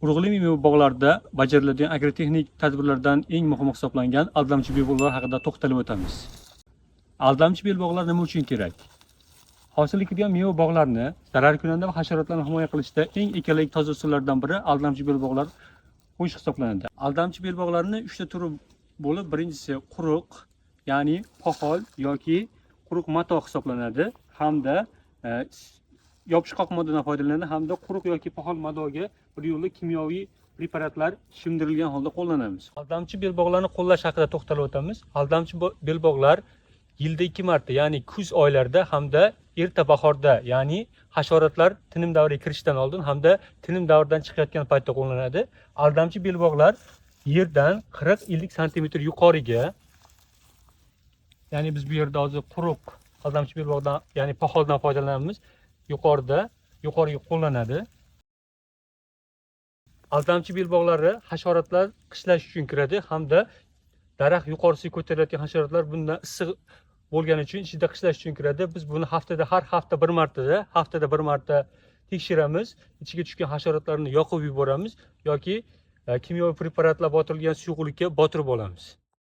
Urug'li meva bog'larida bajariladigan agrotexnik tadbirlardan eng muhimi hisoblangan aldamchi belbog'lar haqida to'xtalib o'tamiz. Aldamchi belbog'lar nima uchun kerak? Hosil etilgan meva bog'larni zararkunanda va hasharotlardan himoya qilishda eng ekologik toza usullardan biri aldamchi belbog'lar qo'yish hisoblanadi. Aldamchi belbog'larni 3 ta turi bo'lib, birinchisi quruq, ya'ni poxol yoki quruq mato hisoblanadi hamda yopishqoq moddadan foydalanadi hamda quruq yoki poxol matoga bir yo'lda kimyoviy preparatlar shimdirilgan holda qo'llanamiz. Aldamchi belbog'larni qo'llash haqida to'xtalib o'tamiz. Aldamchi belbog'lar yilda 2 marta, ya'ni kuz oylarida hamda erta bahorda, ya'ni hasharotlar tinim davriga kirishdan oldin hamda tinim davridan chiqayotgan paytda qo'llanadi. Aldamchi belbog'lar yerdan 40-50 santimetr yuqoriga, ya'ni biz bu yerda hozir quruq aldamchi belbog'dan, ya'ni poxoldan foydalanamiz, yuqorida yuqoriga qo'llanadi. Aldamchi belbog'lari hasharotlar qishlash uchun kiradi hamda daraxt yuqorisiga ko'tarilayotgan hasharotlar bundan issiq bo'lgani uchun ichida qishlash uchun kiradi. Biz buni haftada, har hafta bir martada, haftada bir marta tekshiramiz. Ichiga tushgan hasharotlarni yoqib yuboramiz yoki kimyoviy preparatlar botirilgan suyuqlikka botirib olamiz.